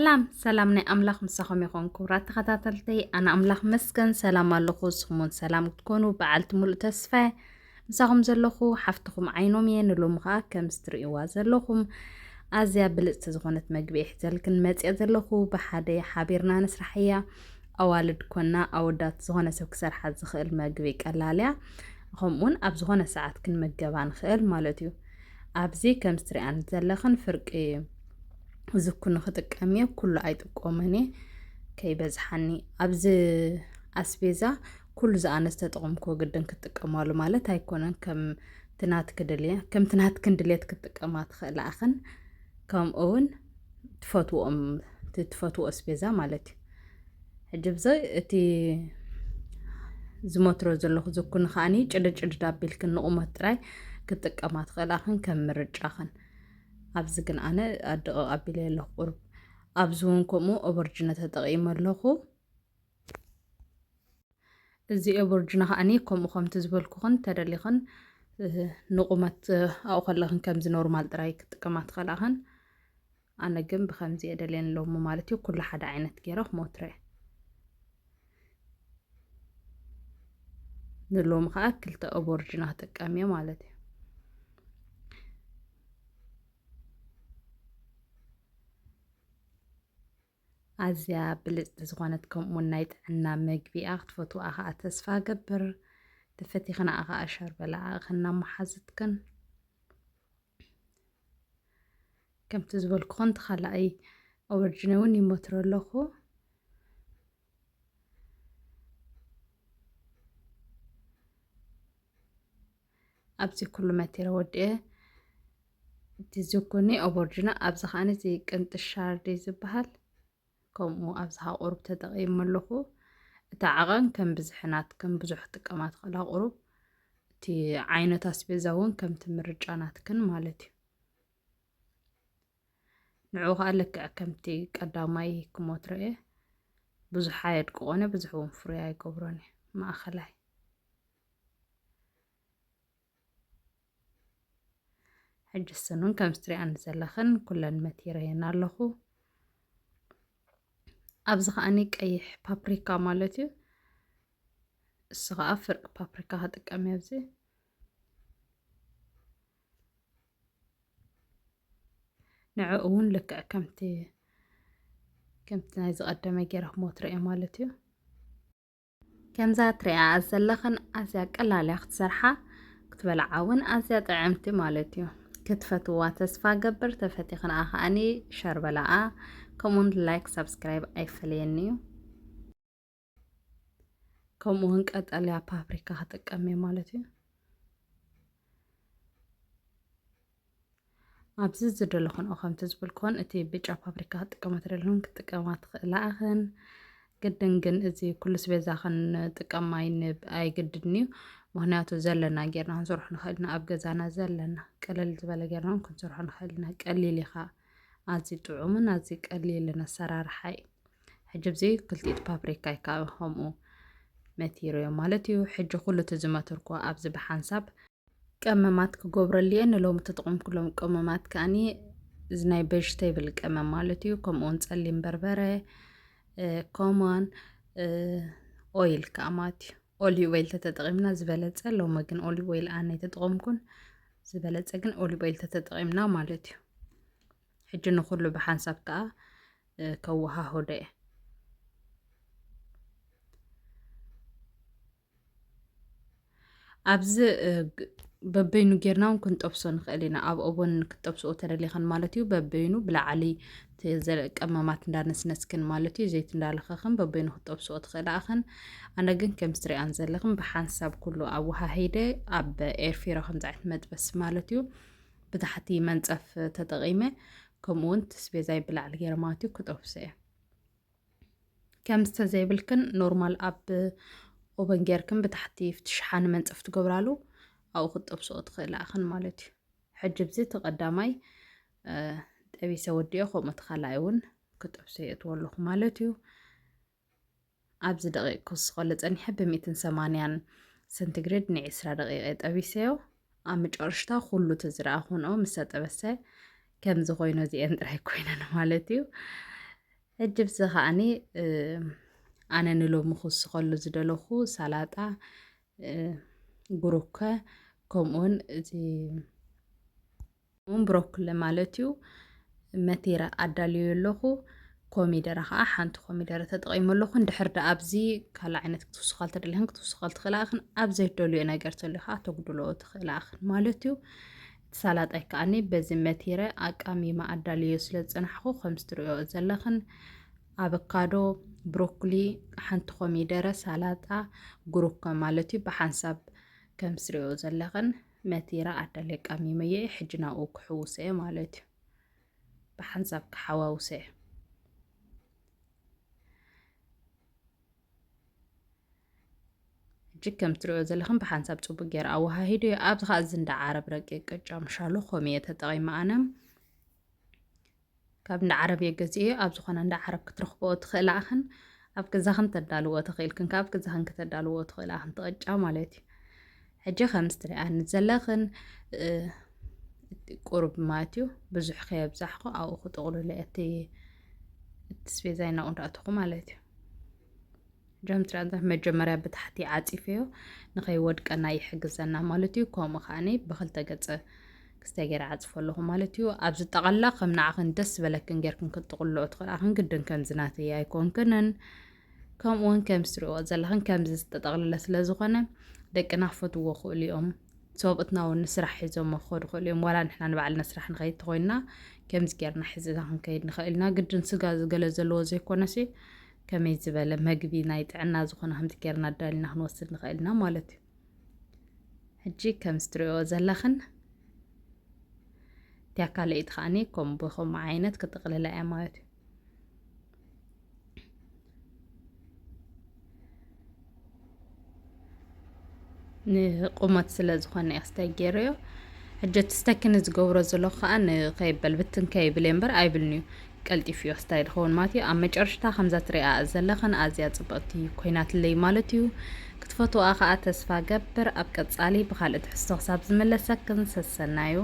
ሰላም ሰላም ናይ ኣምላኽ ምሳኹም ይኹን ክቡራት ተኸታተልተይ። ኣነ ኣምላኽ መስገን ሰላም ኣለኹ። ንስኹም እውን ሰላም ክትኮኑ በዓልቲ ሙሉእ ተስፋ ምሳኹም ዘለኹ ሓፍትኹም ዓይኖም እየ። ንሎሚ ኸዓ ከምዚ ትርእይዋ ዘለኹም ኣዝያ ብልፅቲ ዝኾነት መግቢ እየ ሒዘልክን መፅየ ዘለኹ። ብሓደ ሓቢርና ንስራሕ እያ። ኣዋልድ ኮና ኣወዳት ዝኾነ ሰብ ክሰርሓ ዝኽእል መግቢ ቀላል እያ። ከምኡውን ኣብ ዝኾነ ሰዓት ክንምገባ ንኽእል ማለት እዩ። ኣብዚ ከምዚ ትሪኣን ዘለኽን ፍርቂ ዝኩኒ ክጥቀም እየ። ኩሉ ኣይጥቀምን እየ ከይበዝሓኒ። ኣብዚ ኣስቤዛ ኩሉ ዝኣነ ዝተጠቐምኩዎ ግድን ክትጥቀማሉ ማለት ኣይኮነን። ከም ትናትኪ ድልየ-፣ ከም ትናትክን ድልየት ክትጥቀማ ትኽእላ ኣኽን። ከምኡ እውን ትፈትዎም፣ እቲ ትፈትዎ ኣስቤዛ ማለት እዩ። ሕጂ ብዘይ እቲ ዝመትሮ ዘለኹ ዝኩኒ ከዓኒ ጭድድ ጭድድ ኣቢልክን ንቑመት ጥራይ ክትጥቀማ ትኽእላ ኣኽን ከም ምርጫኽን። ኣብዚ ግን ኣነ ኣድቕቕ ኣቢለ ኣለኹ ቁሩብ። ኣብዚ እውን ከምኡ ኦቨርጅነ ተጠቒመ ኣለኹ። እዚ ኦቨርጅነ ከዓኒ ከምኡ ከምቲ ዝበልኩኽን ተደሊኽን፣ እ፣ ንቑመት፣ እ፣ ኣብኡ ከለኽን ከምዚ ኖርማል ጥራይ ክትጥቀማ ትኽእላ ኣኽን። ኣነ ግን ብኸምዚ እየ ደልየን ሎሚ ማለት እዩ። ኩሉ ሓደ ዓይነት ገይረ ክሞትረ እየ። ንሎሚ ከዓ ክልተ ኦቨርጅነ ክጥቀም እየ ማለት እዩ። ኣዝያ ብልጽቲ ዝኾነት ከምኡውን ናይ ጥዕና መግቢ እያ። ክትፈትውኣ ኸዓ ተስፋ እገብር። ተፈቲኽንኣ ኸዓ ሸር በላኣ እኽን እናመሓዝትክን። ከምቲ ዝበልኩኽን እቲ ካልኣይ ኦቨርጅነ እውን ይሞትሮ ኣለኹ። ኣብዚ ኩሉ መቲረ ወዲኤ እቲ ዝኩኒ ኦቨርጅነ ኣብዚ ኸዓኒ እዚ ቅንጥሻር ድዩ ዝበሃል? ከምኡ ኣብዚ ኸዓ ቁሩብ ተጠቒመ ኣለኹ። እቲ ዓቐን ከም ብዝሒ ናትክን ብዙሕ ክጥቀማ ትኽእላ ቁሩብ። እቲ ዓይነት ኣስቤዛ እውን ከምቲ ምርጫ ናትክን ማለት እዩ። ንዕኡ ኸዓ ልክዕ ከምቲ ቀዳማይ ክሞትሮ እየ። ብዙሕ ኣየድቅቖን እየ፣ ብዙሕ እውን ፍሩይ ኣይገብሮን እየ። ማእኸላይ። ሕጂ እሰን እውን ከምዚ ትሪኣኒ ዘለኽን ኩለን መቲረየን ኣለኹ። ኣብዚ ኸዓኒ ቀይሕ ፓፕሪካ ማለት እዩ። እሱ ኸዓ ፍርቂ ፓፕሪካ ክጥቀም እየ ኣብዚ። ንዕኡ እውን ልክዕ ከምቲ፣ ከምቲ ናይ ዝቐደመ ገይረ ክሞትሮ እየ ማለት እዩ። ከምዛ ትሪኣ ዘለኽን ኣዝያ ቀላል እያ ክትሰርሓ፣ ክትበልዓ እውን ኣዝያ ጥዕምቲ ማለት እዩ። ክትፈትዋ ተስፋ ገብር፣ ተፈቲኽንኣ ከዓኒ ሸር በላኣ፣ ከምኡውን ላይክ፣ ሳብስክራይብ ኣይፈለየኒ እዩ። ከምኡ እውን ቀጠልያ ፓፕሪካ ክጥቀም እየ ማለት እዩ። ኣብዚ ዝደለኹን ከምቲ ዝበልኩን እቲ ብጫ ፓፕሪካ ክጥቀማ ትደለኹን ክጥቀማ ትኽእላ ኣኽን። ግድን ግን እዚ ኩሉ ስቤዛ ክንጥቀም ኣይን-፣ ኣይግድን እዩ። ምኽንያቱ ዘለና ጌርና ክንሰርሖ ንኽእል ኢና፣ ኣብ ገዛና ዘለና ቀለል ዝበለ ጌርና እውን ክንሰርሖ ንኽእል ኢና። ቀሊል እዩ ኸዓ፣ ኣዝዩ ጥዑምን ኣዝዩ ቀሊልን ኣሰራርሓ እዩ። ሕጂ ኣብዚ ክልቲኡ ፓፕሪካ እዩ ከዓ ከምኡ መቲረዮ ማለት እዩ። ሕጂ ኩሉ እቲ ዝመተርኩዎ ኣብዚ ብሓንሳብ ቀመማት ክገብረሉ እየ። ንሎሚ ተጠቐምኩሎም ቀመማት ከዓኒ እዚ ናይ ቬጅቴብል ቀመም ማለት እዩ። ከምኡውን ጸሊም በርበረ፣ እ፣ ኮማን፣ እ፣ ኦይል ከዓ ማለት እዩ። ኦሊቭ ኦይል ተተጠቒምና ዝበለጸ፣ ሎሚ ግን ኦሊቭ ኦይል ኣነ ኣይተጠቐምኩን። ዝበለጸ ግን ኦሊቭ ኦይል ተተጠቒምና ማለት እዩ። ሕጂ ንኹሉ ብሓንሳብ ከዓ፣ እ፣ ከወሃህዶ እየ። ኣብዚ፣ እ፣ ግ-፣ በበይኑ ጌርና እውን ክንጠብሶ ንኽእል ኢና። ኣብ ኦቨን ክትጠብስኦ ተደሊኽን ማለት እዩ። በበይኑ ብላዕሊ እቲ ዘለ-፣ ቀመማት እንዳነስነስክን ማለት እዩ። ዘይቲ እንዳለኸኽን በበይኑ ክትጠብስኦ ትኽእላ ኣኽን። ኣነ ግን ከምዚ ትሪኣን ዘለኽን ብሓንሳብ ኩሉ ኣወሃሂደ ኣብ ኤርፊሮ ከምዚ ዓይነት መጥበሲ ማለት እዩ። ብታሕቲ መንጸፍ ተጠቒመ፣ ከምኡ እውን እቲ ስቤዛይ ብላዕሊ ገይረ ማለት እዩ ክጠብሶ እየ። ከምዚ ተዘይብልክን ኖርማል ኣብ ኦቨን ጌርክን ብታሕቲ ፍቲ ሸሓኒ መንጸፍ ትገብራሉ ኣብኡ ክትጠብስኦ ትኽእላ ኣኽን ማለት እዩ። ሕጂ ኣብዚ እቲ ቀዳማይ፣ እ፣ ጠቢሰ ወዲኦ፣ ከምኡ እቲ ካልኣይ እውን ክጠብሶ የእትዎ ኣለኹ ማለት እዩ። ኣብዚ ደቂቕ ክውስኸሉ ጸኒሐ ብሚእትን ሰማንያን ሰንቲግሬድ ንዒስራ ደቂቕ እየ ጠቢሰዮ። ኣብ መጨረሽታ ኩሉ እቲ ዝረኣኹንኦ ምስ ተጠበሰ ከምዚ ኮይኑ እዚኤን ጥራይ ኮይነን ማለት እዩ። ሕጂ ብዚ ከዓኒ፣ እ፣ ኣነ ንሎሚ ክውስኸሉ ዝደለኹ ሰላጣ፣ እ፣ ጉሩከ፣ ከምኡውን እዚ እውን ብሮኮሊ ማለት እዩ። መቲረ ኣዳልዮ ኣለኹ። ኮሚደረ ከዓ ሓንቲ ኮሚደረ ተጠቒመ ኣለኹ። እንድሕር ደኣ ኣብዚ ካልእ ዓይነት ክትውስኻ ተደሊኽን ክትውስኻ ትኽእላ ኢኽን። ኣብ ዘይትደልዮ ነገር ተልዩ ከዓ ተጉድልኦ ትኽእላ ኢኽን ማለት እዩ። እቲ ሳላጣይ ከዓኒ በዚ መቲረ ኣቃሚመ ኣዳልዮ ስለ ዝጸናሕኩ፣ ከምዚ ትርእዮ ዘለኽን ኣቨካዶ፣ ብሮኮሊ፣ ሓንቲ ኮሚደረ፣ ሳላጣ፣ ጉሩከ ማለት እዩ። ብሓንሳብ ከምዚ ትርእዮ ዘለኽን መቲረ ኣዳልየ ኣቃሚመዮ እየ። ሕጂ ናብኡ ክሕውሶ እየ ማለት እዩ። ብሓንሳብ ክሓዋውሶ እየ። ሕጂ ከም ትርእዮ ዘለኽን ብሓንሳብ ጽቡቅ ገይረ ኣወሃሂደዮ። ኣብዚ ኸኣ እዚ እንዳ ዓረብ ረቂቅ ቅጫ ምሻሎ ከምኡ እየ ተጠቒመ ኣነ። ካብ እንዳ ዓረብ እየ ገዚኤዮ። ኣብ ዝኾነ እንዳ ዓረብ ክትረኽብኦ ትኽእላ ኢኽን። ኣብ ገዛኽን ተዳልዎ ትኽእልክን፣ ካብ ገዛኽን ከተዳልዎ ትኽእላ ኢኽን፣ እቲ ቅጫ ማለት እዩ። ሕጂ ከምዚ ትሪኣኒ ዘለኽን፣ እ፣ ቁሩብ ማለት እዩ። ብዙሕ ከየብዛሕኩ ኣብኡ ክጥቕልሎ እየ እቲ፣ እቲ ስፔዛይ ናብኡ እንዳእተኹ ማለት እዩ። ጀምትራ እንተ መጀመርያ ብታሕቲ ዓጺፈዮ ንኸይወድቀና ይሕግዘና ማለት እዩ። ከምኡ ከዓኒ ብኽልተ ገጸ ክስታይ ገይረ ዓጽፎ ኣለኹ ማለት እዩ። ኣብ ዝጠቐላ ከም ንዓኽን ደስ ዝበለክን ጌርክን ክትጥቕልኦ ትኽእላ ኢኽን። ግድን ከምዚ ናተይ ኣይኮንክንን። ከምኡ እውን ከምዚ ትሪእዎ ዘለኽን ከምዚ ዝተጠቕለለ ስለ ዝኾነ ደቅና ክፈትዎ ክእሉ እዮም። ሰብኡትና እውን ንስራሕ ሒዞሞ ክኸዱ ይኽእሉ እዮም። ዋላ ንሕና ንባዕልና ስራሕ ንኸይድ ተኾይንና ከምዚ ጌርና ሒዝና ክንከይድ ንኽእል ኢና። ግድን ስጋ ገለ ዘለዎ ዘይኮነሲ ከመይ ዝበለ መግቢ ናይ ጥዕና ዝኾነ ከምዚ ጌርና ኣዳሊና ክንወስድ ንኽእል ኢና ማለት እዩ። ሕጂ ከምዚ ትሪእዎ ዘለኽን እቲኣ ካልኣይቲ ከዓኒ ከም ብኸምኡ ዓይነት ክጥቕልላ እያ ማለት እዩ። ንቁመት ስለ ዝኾነ እየ ክስታይ ገይረዮ። ሕጂ እቲ ስተክኒ ዝገብሮ ዘለኹ ከዓ ንኸይበል ብትን ከይብል እየ እምበር ኣይብልን እዩ። ቀልጢፉ እዩ ክስታይ ዝኸውን ማለት እዩ። ኣብ መጨረሽታ ከምዛ ትሪኣ ዘለኽን ኣዝያ ጽብቕቲ ኮይናትለይ ማለት እዩ። ክትፈትዋ ከዓ ተስፋ ገብር። ኣብ ቀጻሊ ብኻልእ ትሕዝቶ ክሳብ ዝምለሰክን ሰሰናዩ።